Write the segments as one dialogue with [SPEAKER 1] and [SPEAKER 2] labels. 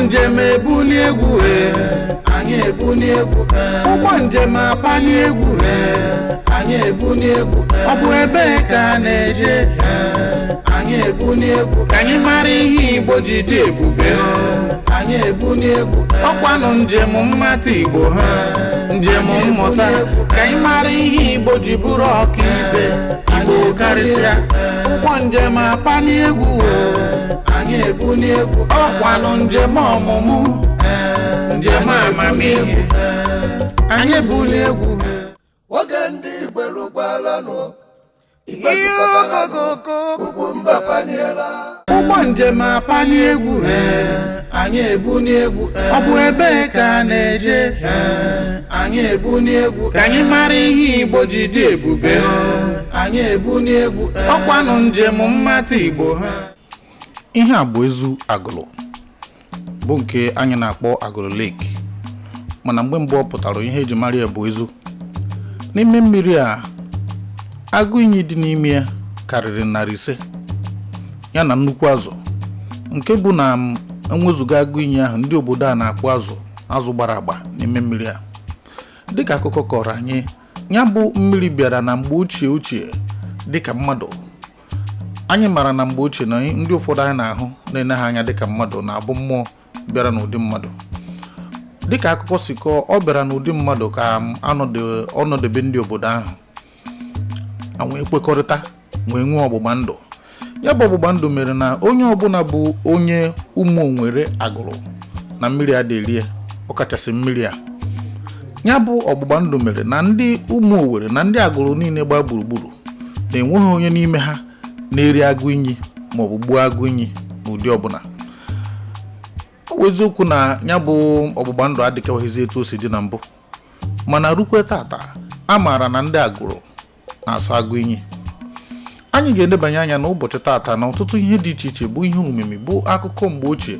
[SPEAKER 1] Njem ebuli egwu e, anyị ebuli egwu e. Ụgbọ njem apali egwu e, anyị ebuli egwu e. Ọ bụ ebee ka a na-eje e, anyị ebuli egwu. Ka anyị mara ihe Igbo ji dị ebube e, anyị ebuli egwu e. Ọkwanụ njem mmata Igbo ha, njem mmụta, ka anyị mara ihe Igbo ji bụrụ ọkaibe, Igbo karịsịa. Ụgbọ njem apali egwu e, anyị ebuli egwu. Ọkwanụ njem ọmụmụ, njem amamihe, anyị ebuli egwu.
[SPEAKER 2] Oge ndị Igbo rukwalanụ, Igbo zukọtaranụ, ugwu mba paniela.
[SPEAKER 1] Ụgbọ njem apali egwu e, anyị ebuli egwu. Ọ bụ ebee ka a na-eje e, anyị ebuli egwu. Ka anyị mara ihe Igbo ji dị ebube e, anyị ebuli egwu. Ọkwanụ njem mmata Igbo ha. Ihe a bụ Ezu Agụlụ, bụ nke anyị na-akpọ Agụlụ Lake, mana mgbe mbụ ọ pụtara ihe eji mara ya bụ Ezu. N'ime mmiri a, agụ iyi dị n'ime ya karịrị 500, ya na nnukwu azụ, nke bụ na enwezuga agụ iyi ahụ, ndị obodo a na-akpụ azụ, azụ gbara agba n'ime mmiri a. Dịka akụkọ kọrọ anyị, ya bụ mmiri bịara na mgbe ochie ochie dịka mmadụ. Anyị maara na mgbe ochie na ndị ụfọdụ anyị na-ahụ na-ene ha anya dịka mmadụ na-abụ mmụọ bịara n'ụdị mmadụ. Dịka akụkọ si kọọ, ọ bịara n'ụdị mmadụ ka ọnọdebe ndị obodo ahụ wee kwekọrịta, wee nwee ọgbụgba ndụ. Ya bụ ọgbụgba ndụ mere na onye ọbụla bụ onye ụmụ onwere Agụrụ na mmiri adịrie, ọkachasị mmiri a. Ya bụ ọgbụgba ndụ mere na ndị ụmụ Owere na ndị Agụrụ niile gbaa gburugburu na-enweghị onye n'ime ha na-eri agụ inyi maọbụ gbuo agụ inyi n'ụdị ọbụla. Ọ bụ eziokwu na ya bụ ọgbụgba ndụ adịkaghịzi etu o si dị na mbụ, mana rukwe tata, a maara na ndị Agụrụ na-asọ agụ inyi. Anyị ga-edebanye anya n'ụbọchị tata na ọtụtụ ihe dị iche iche bụ ihe omimi, bụ akụkọ mgbe ochie.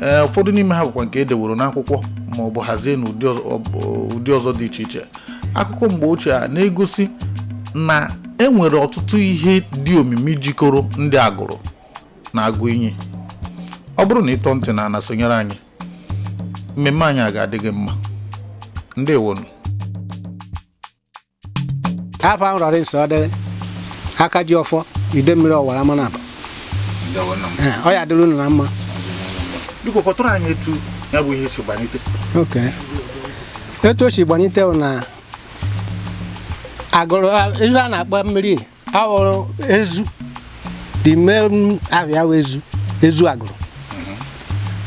[SPEAKER 1] Ee, ụfọdụ n'ime ha bụkwa nke e deworo n'akwụkwọ ma ọ bụ hazie n'ụdị ụdị ọzọ dị iche iche. Akụkọ mgbe ochie a na-egosi na e nwere ọtụtụ ihe dị omimi jikọrọ ndị Agụrụ na agụ inyi. Ọ bụrụ na ịtọ ntị na ana sonyere anyị, mmemme anyị a ga-adị gị mma. Ndewonu.
[SPEAKER 3] Afa m Lawrence Ọdịrị, aka ji ọfọ ide mmiri ọwara mana aba. Ọ ya dịrị unu na mma.
[SPEAKER 1] Biko, kọtụrụ anyị etu ya bụ ihe si gbalite.
[SPEAKER 3] Ok, etu o si gbalite bụ na Agụrụ, ihe a na-akpọ mmiri awụrụ Ezu, the main abịa wụ Ezu, Ezu Agụrụ.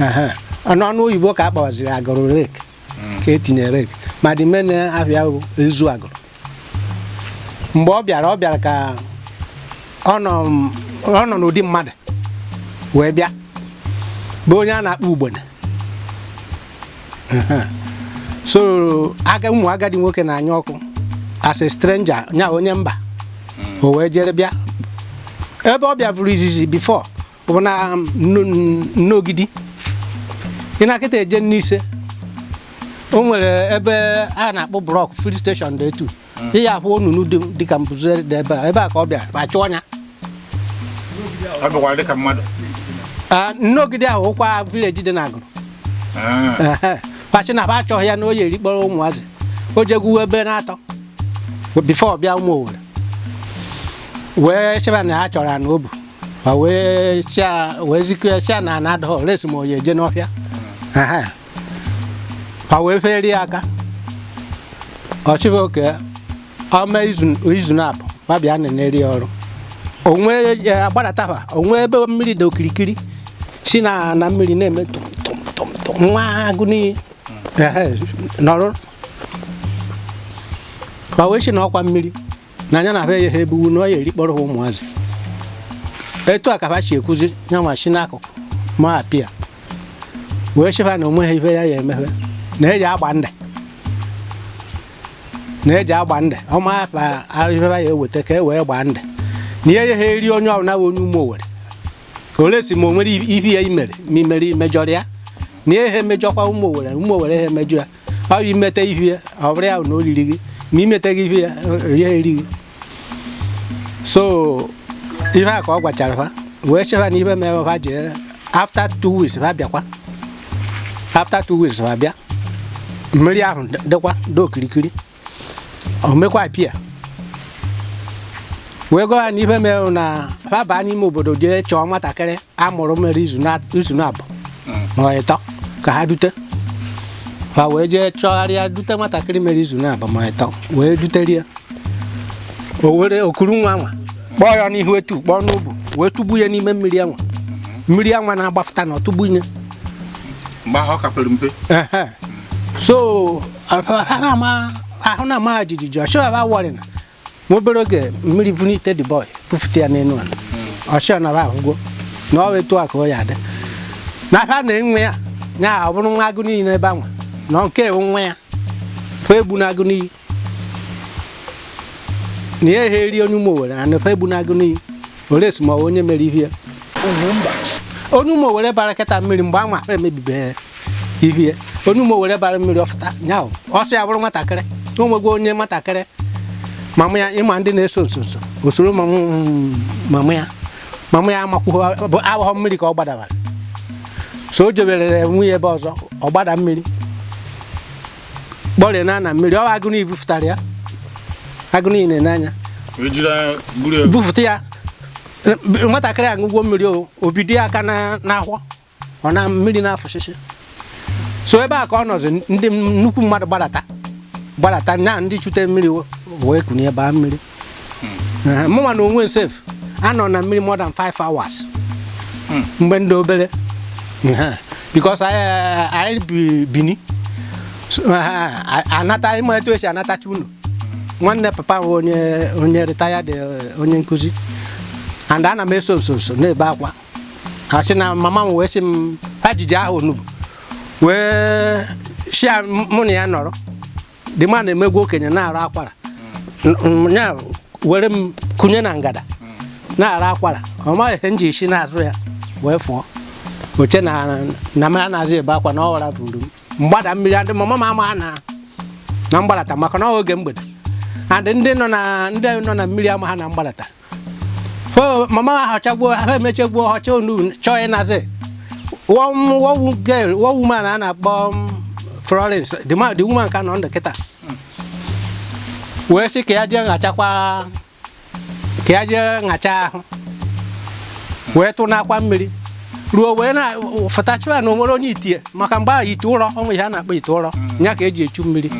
[SPEAKER 3] Ehe. N'ọnụ oyibo ka a kpawaziri Agụrụ Lake, ka etinyere lake, ma the main abịa wụ Ezu Agụrụ. Mgbe ọ bịara, ọ bịara ka ọ nọ n'ụdị mmadụ wee bịa, bụ onye a na-akpọ Ugbene. Ehe. So aga ụmụ agadi nwoke na-anya ọkụ as a stranger, nya onye mba, o wee jere bịa. Ebe ọ bịavuru izizi before bụ na Nnogidi. Ị na-akịta eje n'ise, o nwere ebe a na-akpọ block filling station dị etu ị ya ahụ onunu dị dịka mbụze dị ebe a. Ebe a ka ọ bịara ma chụọ ya.
[SPEAKER 1] Ọ bịakwara dịka mmadụ?
[SPEAKER 3] Ah, Nnogidi ahụ ụkwa village dị n'Agụrụ. Ehe. Pachi na ha achọghị ya na oyi erikpọrọ ụmụazị. O jegwuwe ebe na-atọ before bịa ụmụ Owere wee cheba na ha chọrọ ana obu ma wee chịa wee zikọ ya na ana adọghọ resi ma oyi eje n'ọfịa. Ehe. Ha wee ferie aka ọchịba oke ọma izu izu na-abụ ma bịa neneri ya ọrụ onwe agbadatafa onwe ebe mmiri dị okirikiri si na mmiri na-eme tum tum tum tum, nwa agụ n'iyi. Ehe, nọrọ ma wee si na ọkwa mmiri na anya na ha ya ha ebuwu na ọ ya erikpọrọ ha ụmụazị. Etu a ka ha si ekwuzi ya nwa si n'akụkụ ma apịa wee sịfa na onwe ha ife ya ya emefe na eji agba ndị na eji agba ndị ọma afa ife ya eweta ka e wee gbaa ndị na ihe ya ha eri onye ọbụla bụ onye ụmụ Owere ole si ma o nwere ife ya imere ma imere imejọrọ ya na ihe ha emejọkwa ụmụ Owere, ụmụ Owere ha emejọ ya. Ọ bụ imete ife ya, ọ bụrụ ya na o riri gị, ma imeteghị ife ya, ya erighị. So ihe a ka ọ gwachara ha wee cheba na ife mere ha jee. After 2 weeks ha bịakwa. After 2 weeks ma bịa, mmiri ahụ dịkwa dị okirikiri. O mekwa pịa wee gwa ya na ife mere na ha baa n'ime obodo jee chọọ nwatakịrị a mụrụ mere izu na abụọ ma ọ ịtọ ka ha dute. Ha wee jee chọgharịa dute nwatakịrị mere izu na abụọ ma ịtọ, wee duterie. O were okuru nwa nwa kpọọ ya n'ihu etu, kpọọ n'ubu, wee tụgbu ya n'ime mmiri anwa, mmiri anwa na-agbafụta na ọtụgbu ya.
[SPEAKER 1] Mgbe ahụ ọ ka pere mpe.
[SPEAKER 3] Ehe. So ha na-ama ahụ na-ama jijiji, ọchịọba wọrị na nwa obere oge mmiri vunite the boy, fufute ya n'elu ala. Ọchịọ na ahụgwo na ọ etu a ka ọ ya adị na ha na-enwe ya ya ọ bụrụ nwa agụ niile ebe anwa na nke ewu nwa ya fa egbu na agụ n'iyi na ihe ha eri onye ụmụ Owere na fa egbu na agụ n'iyi oresi ma ọ onye mere ihe ya. Onye ụmụ Owere bara kịta mmiri mgbe anwa ha emebibeghị ihe, onye ụmụ Owere bara mmiri ọfụta nya ọsọ ya bụrụ nwatakịrị, o nwego onye nwatakịrị mama ya ịma ndị na-eso nsonso usoro mama ya, mama ya amakwughị bụ aghọ mmiri ka ọ gbadabara. So o jebere nwunye ebe ọzọ, ọ gbada mmiri kpọrie na mmiri ọ agụ n'iyi bufụtara ya, agụ n'iyi na-ene anya.
[SPEAKER 1] Wee jiri anya buru ya.
[SPEAKER 3] Bufụta ya. Nwatakịrị aṅụgwo mmiri, o bido ya aka n'ahụ ọ na mmiri na-afụsịsị. So ebe a ka ọ nọzi, ndị nnukwu mmadụ gbadata gbadata na ndị chute mmiri wee kunye baa mmiri. Ehe, mụnwa na onwe m sef anọ na mmiri more than 5 hours mgbe ndị obere. Ehe, because anyị bi Bini. So, anata ịma etu esi anatacha unu. Nwanne papa m onye retired onye nkụzi and ana m eso nso nso na-ebe akwa, asị na mama m wee sị m ha jiji ahụ onugbu wee shia mụ na ya nọrọ dị ma na-emegwu okenye na-arụ akwara. Ya were m kụnye na ngada na-arụ akwara, ọ maghị ihe m ji isi n'azụ ya wee fụọ oche na m na-azụ ebe akwa na ọ ghọra vuru m mgbada mmiri adị mama m ama na mgbadata maka na ọ oge mgbede and ndị nọ na mmiri ama ha na mgbadata. So mama ha họchagbuo ha, emechegbuo họcha onu chọọ ịnazi. One girl, one woman a na-akpọ Florence, the woman ka nọ ndụ kịta, wee sị ka ya jee ṅachakwa, ka ya jee ṅacha ahụ wee tụ n'akwa mmiri ruo wee na fụtachụa na onwere onye itie maka mgbe ahụ ite ụrọ onwe ihe a na-akpọ ite ụrọ ya ka eji echu mmiri.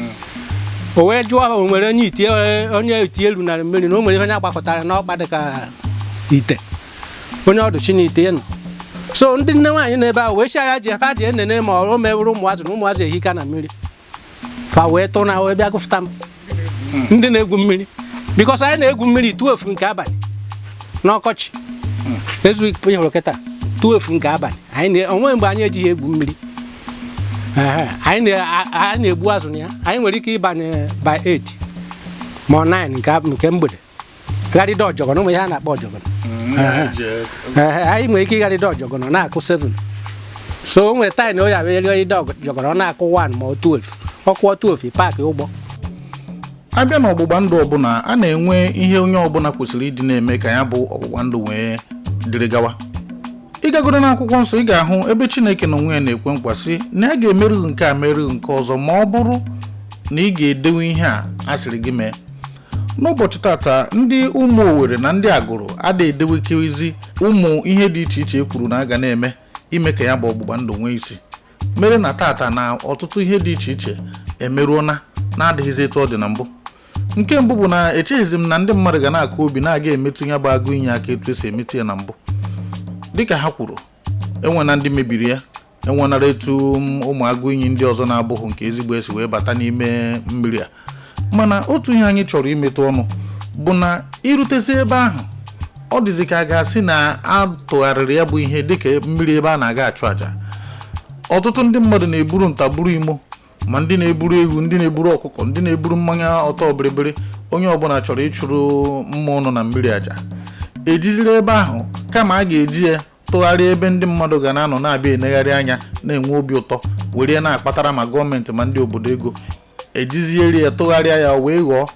[SPEAKER 3] O wee jụọ ha o nwere onye itie, onye itie runara mmiri na o nwere ihe onye agbakọtara n'ọkpa dịka ite onye ọdụ chi na ite nọ. So ndị nne nwaanyị nọ ebe ahụ wee sị ya ji ha ji enene ma o mewuru ụmụazụ na ụmụazụ ehika na mmiri fa wee tụ na wee bịa gụfụta m ndị na-egwu mmiri because anyị na-egwu mmiri 12 nke abalị n'ọkọchị ezu ịhụrụ kịta 12 nke abalị anyị na onwe mgbe anyị ejighị egwu mmiri. Ehe, anyị na-egbu azụ na ya. Anyị nwere ike ịbanye by 8 ma ọ 9 nke mgbede gharịda ọjọgọnọ, ụmụ ihe a na-akpọ ọjọgọnọ. Ehe, anyị nwere ike ịgharịda ọjọgọnọ na-akụ 7. So o nwere time na o ya abịa gharịda ọjọgọnọ, ọ na-akụ 1 ma ọ 12, ọ kụọ 12 paakị ụgbọ.
[SPEAKER 1] Abịa n'ọgbụgba ndụ ọbụla, a na-enwe ihe onye ọbụla kwesịrị ịdị na-eme ka ya bụ ọgbụgba ndụ wee dịrị gawa. Ịgagoro n'akwụkwọ nsọ, ị ga-ahụ ebe Chineke na onwe ya na-ekwe nkwa sị na ya ga-emerụ nke a, merụ nke ọzọ, ma ọ bụrụ na ị ga-edewe ihe a a sịrị gị mee. N'ụbọchị tata, ndị ụmụ Owere na ndị Agụrụ ada edewekezi ụmụ ihe dị iche iche e kwuru na a ga na-eme ime ka ya bụ ọgbụgba ndụ nwee isi, mere na tata na ọtụtụ ihe dị iche iche emerụọna na-adịghịzi etu ọ dị na mbụ. Nke mbụ bụ na echeghịzi m na ndị mmadụ ga na-akụ obi na-aga emetụ ya bụ agụ inye aka etu esi emetụ ya na mbụ. Dịka ha kwuru, enwena ndị mebiri ya, enwenara etu ụmụ agụ iyi ndị ọzọ na-abụghị nke ezigbo esi wee bata n'ime mmiri a. Mana otu ihe anyị chọrọ imetụ ọnụ bụ na irutezi ebe ahụ, ọ dịzi ka a ga-asị na a tụgharịrị ya bụ ihe dịka mmiri ebe a na-aga achụ àjà. Ọtụtụ ndị mmadụ na-eburu nta buru imo, ma ndị na-eburu ewu, ndị na-eburu ọkụkọ, ndị na-eburu mmanya ọtọ bịrịbịrị. Onye ọbụla chọrọ ịchụrụ mmụọ nọ na mmiri àjà. Ejiziri ebe ahụ kama a ga-eji ya tụgharịa ebe ndị mmadụ ga na-anọ na-abịa enegharị anya na-enwe obi ụtọ were ya na-akpatara ma gọọmenti ma ndị obodo ego, ejizieri ya tụgharịa ya wee ghọọ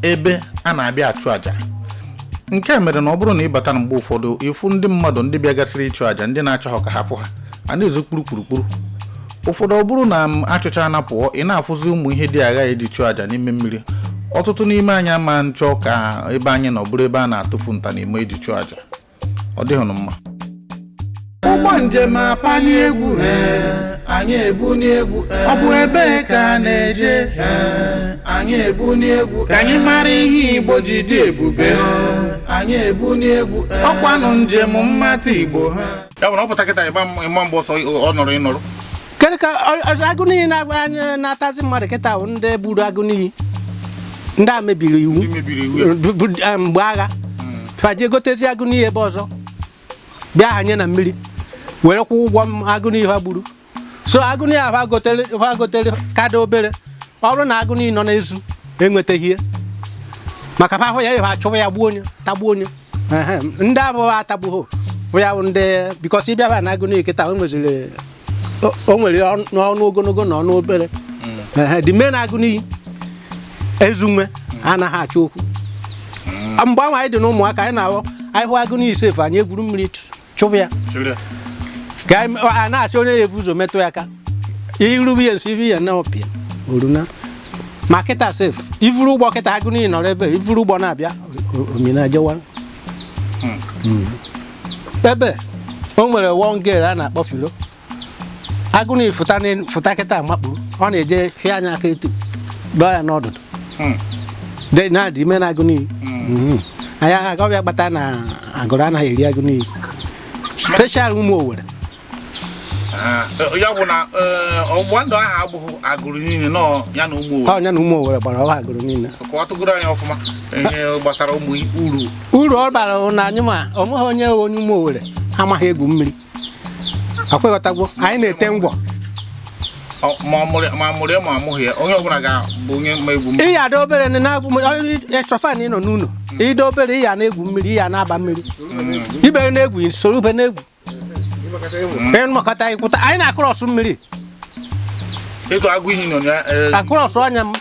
[SPEAKER 1] ebe a na-abịa achụ àjà. Nke a mere na ọ bụrụ na ị bata na mgbe ụfọdụ, ịfụ ndị mmadụ ndị bịagasịrị ịchụ àjà, ndị na-achọghọ ka ha fụ ha a na-ezo kpuru kpurukpuru. Ụfọdụ ọ bụrụ na m achụcha na pụọ, ị na-afụzi ụmụ ihe dị agha eji chụọ àjà n'ime mmiri. Ọtụtụ n'ime anyị ama nchọ ka ebe anyị nọ bụrụ ebe a na-atụfu nta n'ime eji chụọ àjà. Ọ dịghị mma. Ụgbọ njem apali egwu, anyị ebuni egwu. Ọ bụ ebee ka a na-eje? Anyị ebuni egwu. Ka anyị mara ihe Igbo ji dị ebube. Anyị ebuni egwu. Ọkwanụ njem mmata Igbo ha.
[SPEAKER 4] Ya bụ na ọ pụta kịta, ịma mgbe ọsọ ọ nọrọ ịnọrọ.
[SPEAKER 3] Kedu ka agụn'iyi na-atazi mmadụ kịta bụ ndị gburu agụn'iyi, ndị a mebiri iwu.
[SPEAKER 4] Ndị mebiri iwu ya.
[SPEAKER 3] Mgbe agha faje gotezi agụn'iyi ebe ọzọ, bịa hanye na mmiri were kwụ ụgwọ m agụn'iyi ha gburu. So agụn'iyi ahụ ha gotere ka dị obere. Ọ bụrụ na agụn'iyi nọ n'ezu enwetaghị ihe maka ha hụ ya, ha achụwa ya, gbuo onye, tagbuo onye. Ehe, ndị abụghị atagbuho bụ ya bụ ndị because ịbịa na agụn'iyi kịta, o nwere ọnụ ogologo na ọnụ obere. Ehe, dị mee na agụn'iyi ezunwe anaghị achọ okwu. Mgbe ahụ anyị dị na ụmụaka, anyị na-ahụ, anyị hụ agụn'iyi sefu, anyị egwuru mmiri chụpụ ya.
[SPEAKER 4] Chịrị ya.
[SPEAKER 3] Ka a na-achọ onye ya ebu ụzọ metụ ya aka, irube ya nso, ibe ya na ọpịa oruna. Ma kịta sef, ivuru ụgbọ kịta, agụn'iyi nọrọ ebe ivuru ụgbọ na-abịa, omina jewa. Ebe o nwere one girl a na-akpọ Filo, agụn'iyi fụta fụta kịta makpuru, ọ na-eje fịa anya aka etu dọọ ya n'ọdụdụ. De na dị ime na agụn'iyi. Anyị ọbịa kpata na agụrụ anaghị eri agụn'iyi, special ụmụ Owere.
[SPEAKER 4] Ah, ya bụ na ọgbụgba ndụ ahụ abụghị agụrụ niile nọ ya na ụmụ Owere.
[SPEAKER 3] Ọ ya na ụmụ Owere gbara ọha agụrụ niile.
[SPEAKER 4] Kọwatụgoro anyị ọfụma ihe gbasara ụmụ uru.
[SPEAKER 3] Uru ọ bara bụ na anyị ma onweghị onye ụmụ Owere amaghị egwu mmiri. Akwụghọtagwo, anyị na-ete ngwọ.
[SPEAKER 4] Ma ọ mụrụ ma amụrụ ya ma amụghị ya, onye ọbụla ga-abụ onye ma egwu mmiri.
[SPEAKER 3] Ịya dị obere na ịchọfa na ịnọ n'ụlọ ịdị obere, ịya na-egwu mmiri, ịya na-aba mmiri, ibe na-egwu, soro ube na-egwu, ịnụkọta ịkwụta. Anyị na-akụrọsụ mmiri.
[SPEAKER 4] Etu agụ iyi nọ ya
[SPEAKER 3] Akụrọsụ anya m.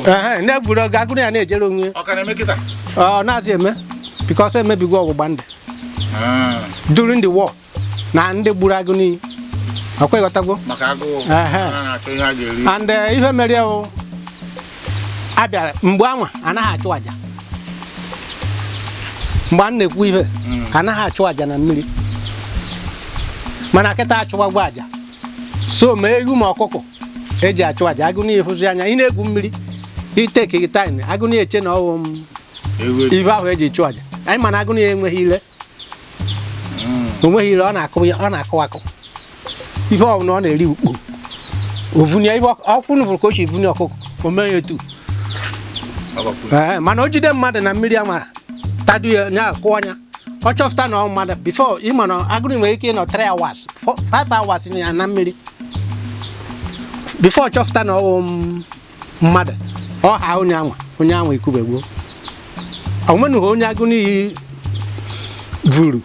[SPEAKER 3] Ehe, na-egwuru oge agụrụ ya na-ejere onwe ya.
[SPEAKER 4] Ọ ka na-eme kịta?
[SPEAKER 3] Ọ na-azị eme because emebigo ọgbụgba ndụ
[SPEAKER 4] Ah,
[SPEAKER 3] during the war na ndị gburu agụ n'iyi. Ọkwa ịghọtagwo?
[SPEAKER 4] Maka agụụ.
[SPEAKER 3] Ehe.
[SPEAKER 4] A na-achọ ihe a ga-eri.
[SPEAKER 3] And ihe mere ya bụ a bịara mgbe anwa anaghị achụ àjà. Mgbe a na-ekwu ihe, anaghị achụ àjà na mmiri, mana kịta achụwagwo àjà. So ma ewu ma ọkụkọ eji achụ àjà, agụ n'iyi hụzi anya. Ị na-egwu mmiri, iteke time, agụ n'iyi eche na ọwụ m
[SPEAKER 4] Ewu eji.
[SPEAKER 3] ife ahụ eji chụ àjà anyị. Mana agụ n'iyi enweghị ile, onweghị ile. Ọ na-akụ ya, ọ na-akụ akụ ihe ọbụla ọ na-eri ukpo ovunie ife ọkwụ nụfụrụ ka o si vunie ọkụkọ, o mee ya etu.
[SPEAKER 4] Ọgbakwu.
[SPEAKER 3] Ee, mana o jide mmadụ na mmiri ama tadu ya nya akụ anya, ọ chọpụta na ọ mmadụ before. Ịma na agụrụ nwere ike ịnọ 3 hours, 5 hours ya na mmiri before chọpụta na ọ wụ mmadụ. Ọ ha onye anwa, onye anwa ikubegbuo onwenughi onye agụ n'iyi vuru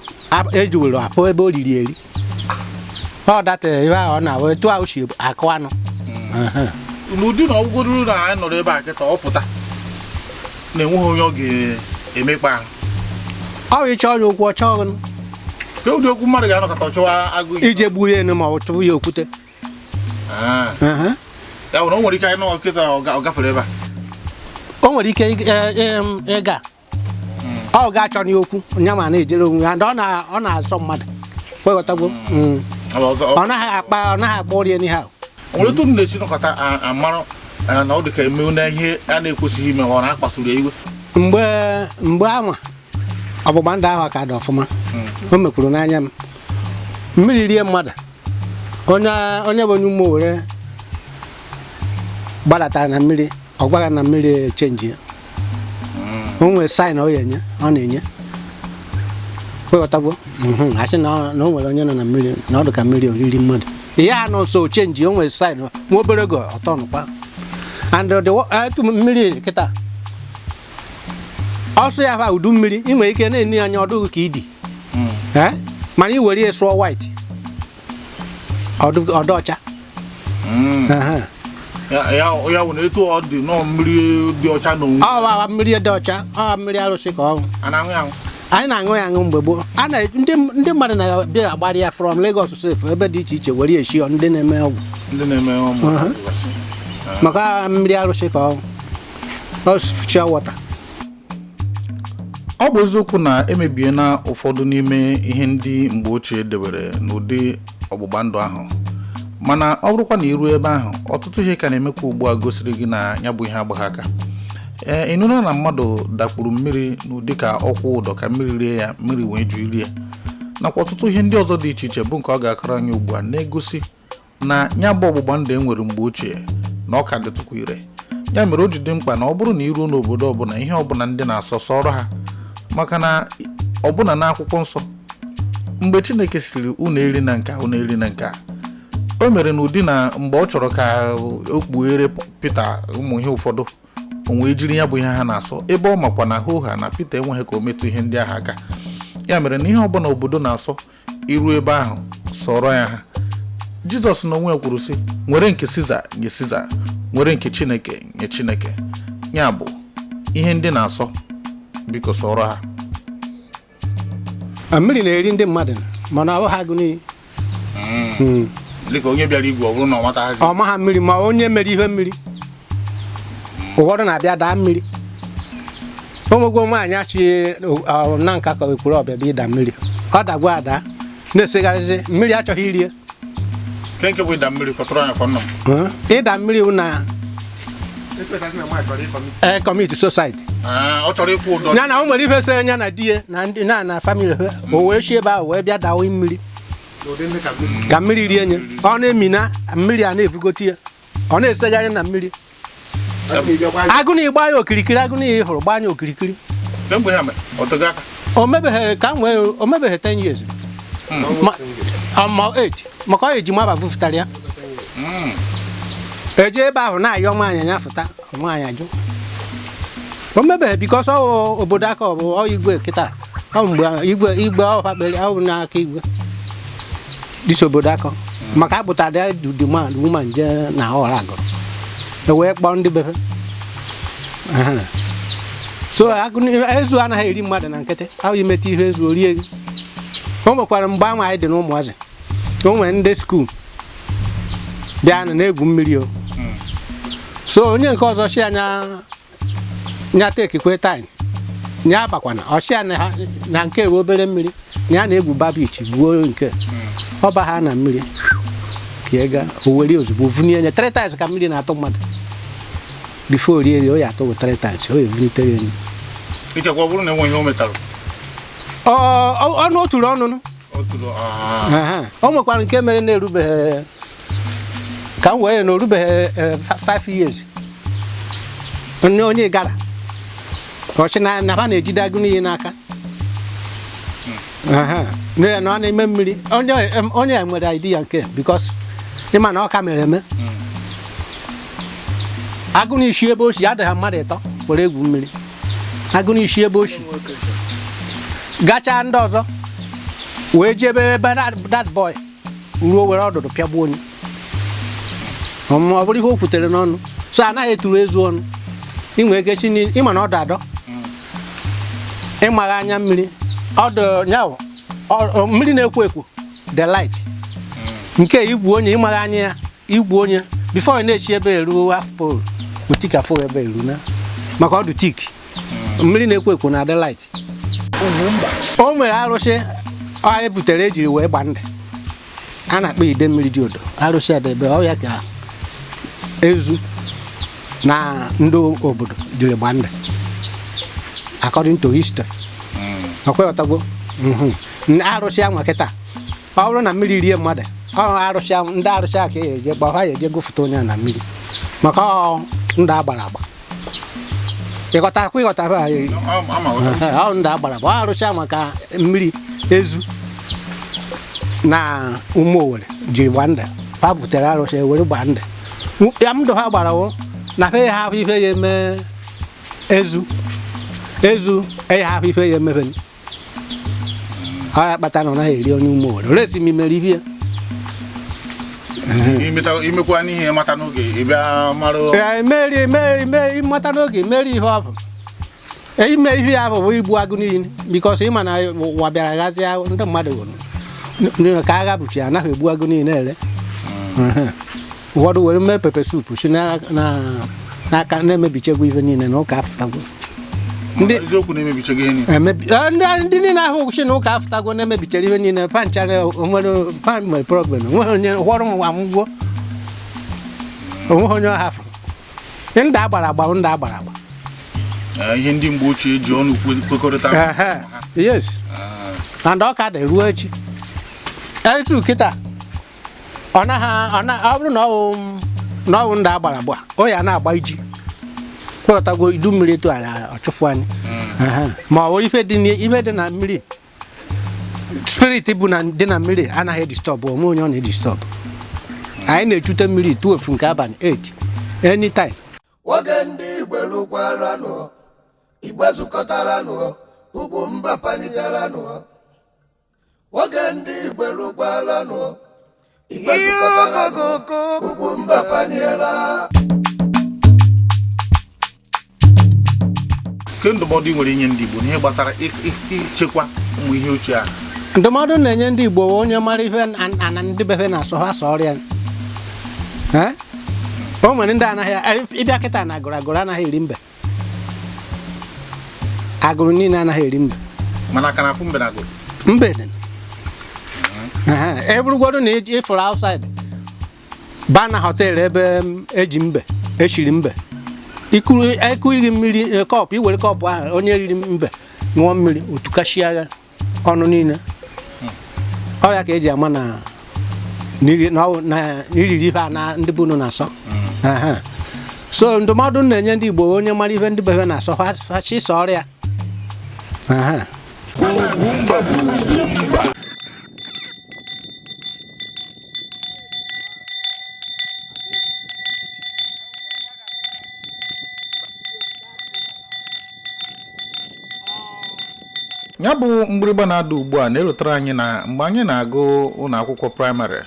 [SPEAKER 3] ejiwere apụ ebe o riri eri. Ọ data ihe ahụ ọ na-awụ etu ahụ si akụ anụ. Ehe.
[SPEAKER 4] N'ụdị na ọgwụgwọ na anyị nọrọ ebe a kịta, ọ pụta na enweghị onye ọ ga-emekpa ahụ.
[SPEAKER 3] Ọ bụ ịchọ ya okwu, ọ chọghị.
[SPEAKER 4] Ka ụdị okwu mmadụ ga-anọkọta chụwa agụ iyi?
[SPEAKER 3] Ije gbuo ya enu ma ọ chụpụ ya okwute.
[SPEAKER 4] Ah,
[SPEAKER 3] Ehe.
[SPEAKER 4] ya bụ na o nwere ike anyị nọ kịta, ọ gafere ebe a.
[SPEAKER 3] O nwere ike ịga, ọ ga-achọ ya okwu nya ma na-ejere onwe ya, and ọ na-azọ mmadụ, kweghọtagwo.
[SPEAKER 4] Ọ bụ ọzọ.
[SPEAKER 3] Ọ naghị akpa, ọ naghị akpa ụrịa n'ihe ahụ.
[SPEAKER 4] O nwere etu unu na-esi nọkọta amara na ọ dị ka eme na ihe a na-ekwesịghị ime, ọ na-akpasuru ya iwe?
[SPEAKER 3] Mgbe anwa ọgbụgba ndụ ahụ ka dị ọfụma, o mekwuru n'anya m, mmiri rie mmadụ, onye bụ onye ụmụ Owere gbadatara na mmiri, ọ gwaghị na mmiri change ya. O nwere sign ọ ya enye, ọ na-enye, kweghọtagwo. Asị na o nwere onye nọ na mmiri, na ọ dị ka mmiri oriri mmadụ, ihe a nọ nso change. O nwere sign nwa obere oge ọtọ nụkwa. And etu mmiri kịta ọsọ ya fa udu mmiri, ị nwere ike na-eni anya ọdụ ka ịdị. Eh? Mana ị were ya sụọ white, ọdụ ọcha. Ehe.
[SPEAKER 4] Ya bụ na etu ọ dị nọọ mmiri dị ọcha na onwe.
[SPEAKER 3] Ọ wa mmiri dị ọcha, ọ mmiri arụsị ka ọ bụ.
[SPEAKER 4] A na-aṅụ ya aṅụ?
[SPEAKER 3] Anyị na-aṅụ ya aṅụ mgbe gboo. A na ndị mmadụ na-abịa agbara ya from Lagos sef, ebe dị iche iche, were eshi ndị na-eme ọgwụ.
[SPEAKER 4] Ndị na-eme ọmụ.
[SPEAKER 3] Maka mmiri arụsị ka ọ spiritual water.
[SPEAKER 1] Ọ bụ eziokwu na emebiena ụfọdụ n'ime ihe ndị mgbe ochie debere n'ụdị ọgbụgba ndụ ahụ, mana ọ bụrụkwa na iruo ebe ahụ, ọtụtụ ihe ka na-emekwa ugbu a gosiri gị na ya bụ ihe agbagha aka. Ee, ị nụrụ na mmadụ dakpuru mmiri n'ụdị ka ọkwụ ụdọ ka mmiri rie ya, mmiri wee ju irie, nakwa ọtụtụ ihe ndị ọzọ dị iche iche bụ nke ọ ga-akọrọ anyị ugbu a, na-egosi na ya bụ ọgbụgba ndụ e nwere mgbe ochie na ọ ka dịtụkwa ire. Ya mere o ji dị mkpa na ọ bụrụ na iruo n'obodo ọbụla, ihe ọbụla ndị na-asọ sọrọ ha, maka na ọbụna n'akwụkwọ nsọ, mgbe Chineke siri unu eri na nka, unu eri na nka, o mere n'ụdị na mgbe ọ chọrọ ka o kpughere Pita ụmụ ihe ụfọdụ, o wee jiri ya bụ ihe ha na-asọ, ebe ọ makwa na hoo ha na Pita enweghị ka o metụ ihe ndị ahụ aka. Ya mere na ihe ọbụla obodo na-asọ, iru ebe ahụ, sọrọ ya ha. Jizọs na onwe ya kwuru sị, "Nwere nke Siza nye Siza, nwere nke Chineke nye Chineke." Ya bụ ihe ndị na-asọ, biko sọrọ ha.
[SPEAKER 3] Mmiri na-eri ndị mmadụ, mana ọ ha agụ n'iyi.
[SPEAKER 4] Dịka onye bịara igwe, ọ bụrụ na ọ mataghazi.
[SPEAKER 3] Ọ maha mmiri, ma onye mere ihe mmiri, ụfọdụ na-abịa daa mmiri. O nwegwo nwaanyị achị na nka ka ekwuru ọbịa bịa ịda mmiri, ọ dagwa ada na-esegharịzi mmiri, achọghị irie.
[SPEAKER 4] Nke bụ ịda mmiri, kọtụrụ anyị kwa nna m.
[SPEAKER 3] Ịda mmiri wụ na e commit suicide.
[SPEAKER 4] Ah, ọ chọrọ ịkwụ ụdọ.
[SPEAKER 3] Ya na o nwere ife so ya na di ya na ndị na family ha, o wee si ebe ahụ wee bịa dawa mmiri ka mmiri rie nye. Ọ na-emina mmiri, a na-efugote ya, ọ na-esegharị na mmiri. Agụ na ịgba ya okirikiri, agụ na ị hụrụ gbaa ya okirikiri.
[SPEAKER 4] Kemgbe ha mere ọ tego aka?
[SPEAKER 3] O mebeghere ka m wee, o mebeghe 10 years ma 8, maka ọ ejima ba vufụtara ya. Eje ebe ahụ na-ayọ nwaanyị ya fụta, nwaanyị ajụ. O mebeghe because ọ wụ obodo aka, ọ bụ ọ igwe kịta, ọ mgbe igwe igwe ọ kpere, ọ bụ n'aka igwe dịsi obodo aka, maka akpụtara ya the man, woman jee na ọra agụrụ, e wee kpọọ ndị befe. Aha. So ezu anaghị eri mmadụ na nkịtị ahụ. Imeta ihe ezu orie gị. O nwekwara mgbe ahụ anyị dị n'ụmụazị, o nwere ndị school bịa na na-egwu mmiri o. So onye nke ọzọ si anya nya tekikwe time nya abakwana ọchịa na na nke ewe obere mmiri na ya na-egwu ba beach gbuo nke ọba ha na mmiri ka ị ga o were ozugbo vunie nye three times ka mmiri na-atụ mmadụ before rie ya, o ya atụ three times, o ya evunitere ya elu.
[SPEAKER 4] Ichekwa ọ bụrụ na enwe ihe o metara.
[SPEAKER 3] Ọnụ o turu ọnụnụ.
[SPEAKER 4] O turu ah.
[SPEAKER 3] Aha. O nwekwara nke mere na-erubeghị ka m wee na orubeghị 5 years, onye gara ọchị na ha na-ejide agụ n'iyi n'aka. Aha. Na ọ na-eme mmiri, onye a nwere idea nke because ịma na ọ ka mere eme agụ n'isi ebe o si adịghị mmadụ ịtọ were egwu mmiri, agụ n'isi ebe o si gachaa ndị ọzọ wee jebe ebe that boy ruo, were ọdụdụ pịagbuo onye. Ma ọ bụrụ ihe o kwutere n'ọnụ, so anaghị eturu ezu ọnụ. Inwe ike si ịma na ọdụ adọ ịmagha anya mmiri ọdụ nyawo mmiri na-ekwo ekwo, the light nke igwu onye ịmagha anya ya igwu onye before ị na-echi ebe eruo half pole otikafụ ebe eru na maka ọdụ thick. Mmiri na-ekwo ekwo na-adị light. O nwere arụsị ọ ebutere ejiri wee gba ndị a na-akpọ ide mmiri dị odo, arụsị adebe ọ ya ka ezu na ndị obodo jiri gba ndị according to history. Ọkwa ọtagbo arụsị anwa kịta, ọ bụrụ na mmiri rie mmadụ, ọ arụsị ndị arụsị a ka e eje gba ha, ya eje gụfụta onye a na mmiri, maka ọ ndụ agbara agba. Ịghọta akwa, ịghọta ha?
[SPEAKER 4] Ama ghọta.
[SPEAKER 3] Ọ ndụ agbara agba, ọ arụsị anwa ka mmiri ezu na ụmụ Owere jiri gba ndụ. Ha butere arụsị were gba ndụ ya, ndụ ha gbara wụ na ha ha ahụ ife ya eme ezu ezu ya ahụ ife ya emebe ọ ya kpata na ọ naghị eri onye ụmụ Owere oresi m imere ihe ya.
[SPEAKER 4] Imekwa n'ihe mata n'oge, ị bịa mara.
[SPEAKER 3] Ee, meri meri meri mata n'oge meri ihe ọ bụ. Ime ihe ya bụ igbu agụ niile, because ịma na ụwa bịara ghazie ndị mmadụ ka agha bụchi anaghị egbu agụ niile ere. Ụfọdụ were mee pepper soup si n'aka na-emebichegwu ife niile na ụka afụtagwo.
[SPEAKER 4] Eziokwu na-emebichego ihe niile.
[SPEAKER 3] Ndị niile ahụ si na ụka afụtagwo na-emebichere ihe niile panchara nwere pan nwere problem, onweghị onye ụfọdụ amụgwo, onweghị onye ọ hafụrụ ndị agbara agba, ndị agbara agba.
[SPEAKER 4] Ihe ndị mgbe ochie ji ọnụ kwekọrịta.
[SPEAKER 3] Yes, and ọ ka dị ruo echi etu kịta. Ọ naghị ọ bụrụ na ọ wụ ndị agbara agba, o ya na-agba iji kwekọtago idu mmiri etu anyị ọchụfụ anyị, ma ọ bụ ife dị na mmiri, spirit bụ na dị na mmiri anaghị edisturb onwe onye ọ na-edisturb. Anyị na-echute mmiri 12 nke abalị, 8, anytime.
[SPEAKER 2] Oge ndị Igbo rukwaranụ, Igbo zukọtaranụ, ugwu mba panigaranụ. Oge ndị Igbo rukwaranụ, Igbo zukọtaranụ, ugwu mba paniela.
[SPEAKER 4] Ke ndụmọdụ ị nwere inye ndị Igbo n'ihe gbasara ichekwa ụmụ ihe ochie a?
[SPEAKER 3] Ndụmọdụ na-enye ndị Igbo, onye mara ife ana ndị befe na-asọ ha sọ ọrịa. O nwere ndị anaghị ịbịa kịta na agụrụ agụrụ anaghị eri mbe, agụrụ niile anaghị eri mbe.
[SPEAKER 4] Mana aka na-afụ mbe na agụrụ.
[SPEAKER 3] Mbe dị e bụrụgodu na ịfụrụ outside baa na hotel ebe eji mbe eshiri mbe, ikuru ekughị mmiri cup, iwere cup ahụ onye riri mbe ṅụọ mmiri otukashia ya ọnụ niile. Ọ ya ka eji ama na iriri ife a na ndị bunu na-asọ. So ndụmọdụ na-enye ndị Igbo, onye mara ife ndị bebe na-asọ ha chịsọ ọrịa.
[SPEAKER 1] Ya bụ mgbịrịgba na-ada ugbu a na-erutere anyị na mgbe anyị na-agụ ụlọ akwụkwọ praịmarị,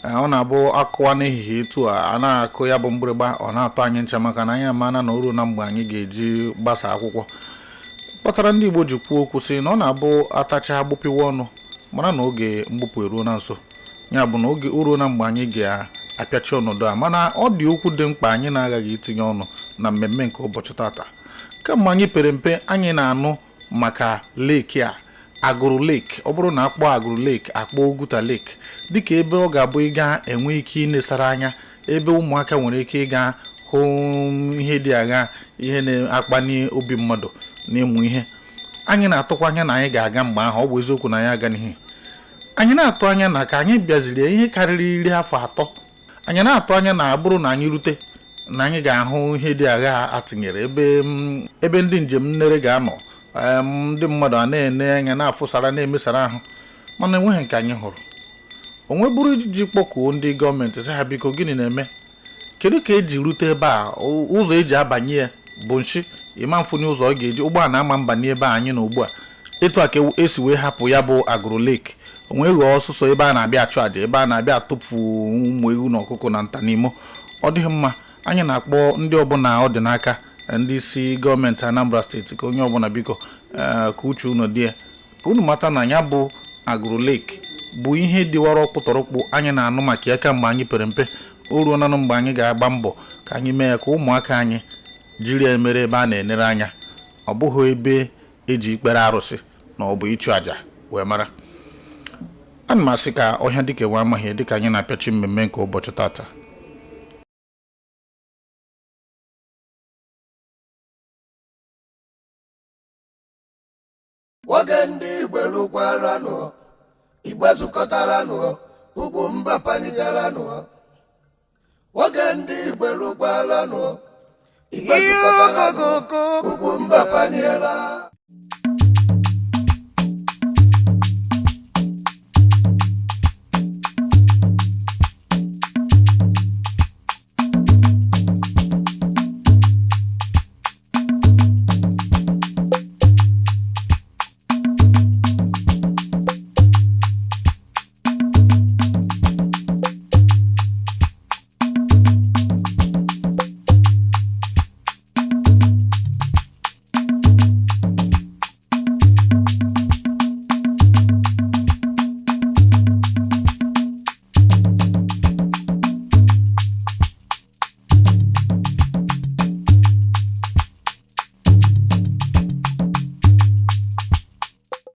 [SPEAKER 1] ọ na-abụ akụwa n'ehihie etu a a na-akụ ya bụ mgbịrịgba, ọ na-atọ anyị ncha, maka na anyị amana na o ruo na mgbe anyị ga-eji gbasa akwụkwọ. Kpatara ndị Igbo ji kwuo okwu sị na ọ na-abụ atacha agbụpịwa ọnụ mara na oge mgbupụ eruo na nso. Ya bụ na oge o ruo na mgbe anyị ga-apịachi ọnọdụ a, mana ọ dị okwu dị mkpa anyị na-agaghị itinye ọnụ na mmemme nke ụbọchị tata. Kemgbe anyị pere mpe, anyị na-anụ maka lake a, Agụrụ Lake. Ọ bụrụ na akpọ Agụrụ Lake, akpọ Oguta Lake, dịka ebe ọ ga-abụ ịga enwe ike inesara anya, ebe ụmụaka nwere ike ịga hụ ihe dị agha, ihe na-akpali obi mmadụ n'ịmụ ihe. Anyị na-atụkwa anya na anyị ga-aga mgbe ahụ. Ọ bụ eziokwu na anyị aganighị. Anyị na-atụ anya na ka anyị bịaziri ihe karịrị 30 afọ, anyị na-atụ anya na abụrụ na anyị rute na anyị ga-ahụ ihe dị agha atụnyere ebe ndị njem nnere ga-anọ, ndị mmadụ a na-ene anya, na-afụsara, na-emesara ahụ, mana enweghị nke anyị hụrụ. Onwe bụrụ iji kpọkuo ndị gọọmenti sị ha biko, gịnị na-eme? Kedu ka eji rute ebe a? Ụzọ eji abanye ya bụ nshi ịma mfụnye ụzọ ọ ga-eji ụgbọala ama mba n'ebe anyị nọ ugbu a. Etu a ka esi wee hapụ ya bụ Agụrụ Lake, onwe ghọọ ọsụsọ ebe a na-abịa achụ àjà, ebe a na-abịa atụpụ ụmụ ewu na ọkụkọ na nta n'imo. Ọ dịghị mma. Anyị na-akpọ ndị ọbụla ọ dị n'aka, ndị isi gọọmenti Anambra Steeti, ka onye ọbụla biko, ka uche unu dị ya, ka unu mata na ya bụ Agụrụ Lake bụ ihe dịwara ọkpụtọrọkpụ anyị na-anụ maka ya kamgbe anyị pere mpe. O ruo nanụ mgbe anyị ga-agba mbọ ka anyị mee ya ka ụmụaka anyị jiri ya mere ebe a na-enere anya, ọ bụghị ebe eji ikpere arụsị na ọ bụ ịchụ àjà wee mara. Ana m asị ka ọhịa dịka enwe amaghị, dịka anyị na-apịachi mmemme nke ụbọchị tata.
[SPEAKER 2] Oge ndị Igbo rukwaranụ, Igbo zukọtaranụ, ugwu mba panigaranụ. Oge ndị Igbo rukwaranụ, Igbo zukọtaranụ, ugwu mba paniela.